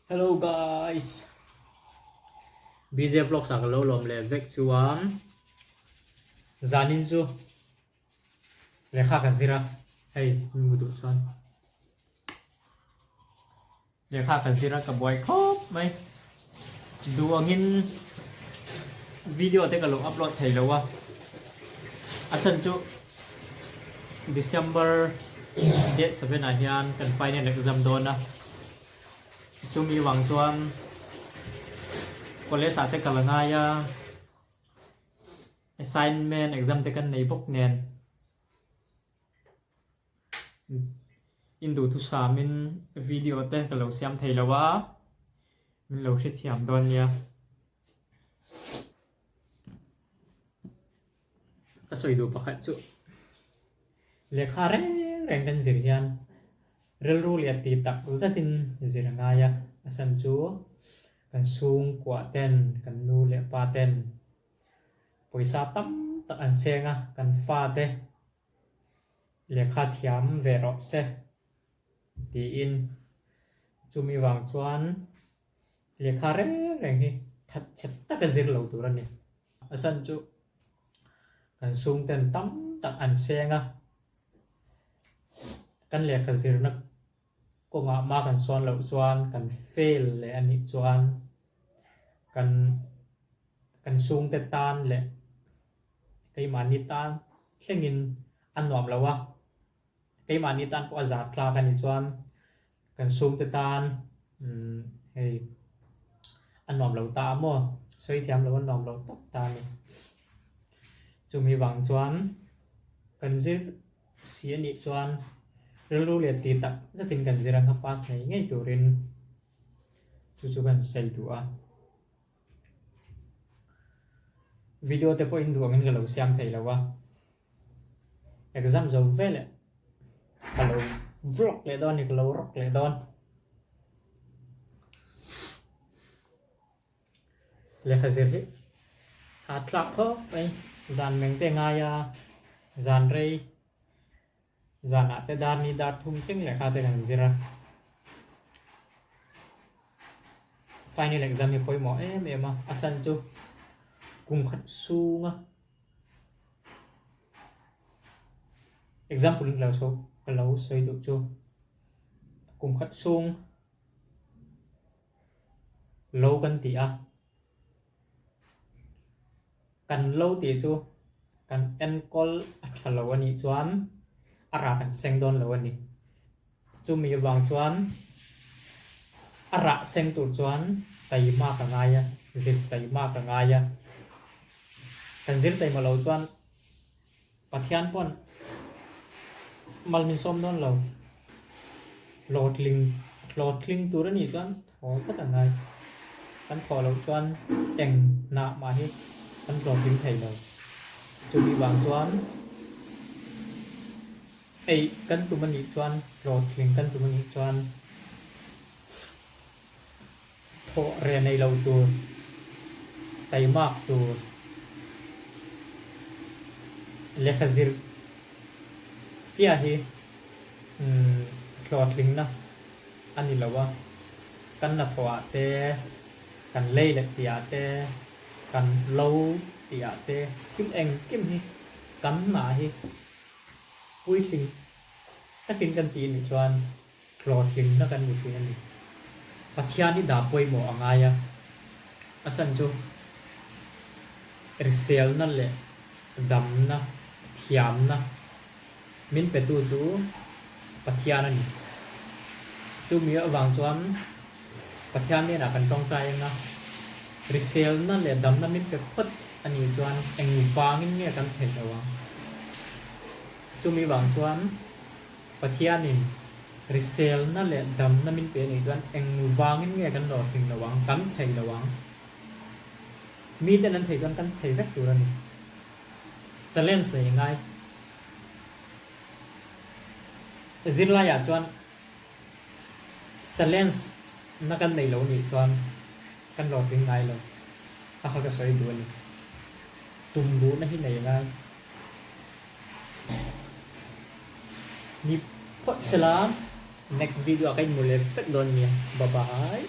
Hello guys. BJ Vlogs ah ka lo lawm leh vek chuan zanin chu lehkha ka zir a hei min hmu duh chuan lehkha ka zir a ka buai khawp mai duh angin video te ka lo upload thei lo a a chhan chu December date 7 ah hian kan final exam dawn a. Chumi vang chuan college ah te kal a ngai a, assignment exam te kan nei bawk nen induhthusam in video te ka lo siam thei lo a, min lo hrethiam dawn nia. Ka sawi duh pakhat chu lehkha reng reng kan zir hian rilru leh tih tak zetin zir a ngai a, a chhan chu kan chhungkua ten kan nu leh pa ten pawisa tam tak an seng a, kan fate lehkha thiam ve rawh se tiin chumi vang chuan lehkha reng reng hi thatchhe taka zir lo tur a ni. A chhan chu kan chhungten tam tak an seng a, kan lehkha zirna kawngah hma kan sawn loh chuan kan fail leh a nih chuan kan kan chhungte tan leh keimahni tan thlengin a nuam lo a, keimahni tan pawh a zah tlak a nih chuan Kan chhungte tan umm hei a nuam lo ta maw? Sawi thiam lo a nuam lo tawp ta a ni. Chumi vang chuan kan zir si a nih chuan rilru leh tih tak zetin kan zir anga pass ngei ngei turin chu chu kan sawi duh a. Video te pawhin duh angin ka lo siam thei lo a. Exam zo vel eh ka lo vlog leh dawn a ni ka lo rock leh dawn. Lehkha zir hi a tlak khawp mai zan meng te ngai a zan rei zanah te dar ni dar thum thleng lehkha te kan zir a. Final exam hi pawimawh em em a a chhan chu kum khat chhunga Example in ka lo sawi ka lo sawi duh chu kum khat chhung lo kan ti a, kan lo tih chu kan enkawl a tha lo a nih chuan a rah kan seng dawn lo a ni. Chumi avang chuan a rah seng tur chuan taima ka ngai a, zir taima ka ngai a. Kan zir taima lo chuan Pathian pawn mal min sawm dawn lo. Hlawhtling hlawhtling tur a nih chuan thaw phawt a ngai. Kan thawh loh chuan eng hnah mah hi kan hlawhtling thei lo. Chumi vang chuan Ei kan tum a nih chuan hlawhtling kan tum a nih chuan thawh reh nei lo tur, taimak tur, lehkha zir chiah hi hlawhtlingna a ni lo a, kan hnathawh ah te, kan lei leh tih ah te, kan lo tih ah te thil engkim hi kan hna hi Puitling takin kan tih nih chuan hlawhtlinna kan ni thin a ni. Pathian hi dah pawimawh a ngai a, a chhan chu riselna leh damna, thiamna min petu chu Pathian a ni. Chumi avang chuan Pathian hnenah kan tawngtai ang a, riselna leh damna min pe phawt a nih chuan engvangin nge kan theih loh ang? Chumi vang chuan Pathianin riselna leh damna min pe a nih chuan engvangin nge kan hlawhtling loh ang, kan theih loh ang? Miten an theih chuan kan thei vek tur a ni. Challenge nei a ngai. Zirlaiah chuan Challenge na kan nei lo nih chuan kan hlawhtling ngai lo a kha ka sawi duh a ni. Tum duhna hi nei ngai. Ni phawt sela next video ah ka inhmu leh vek dawn nia. Bye bye.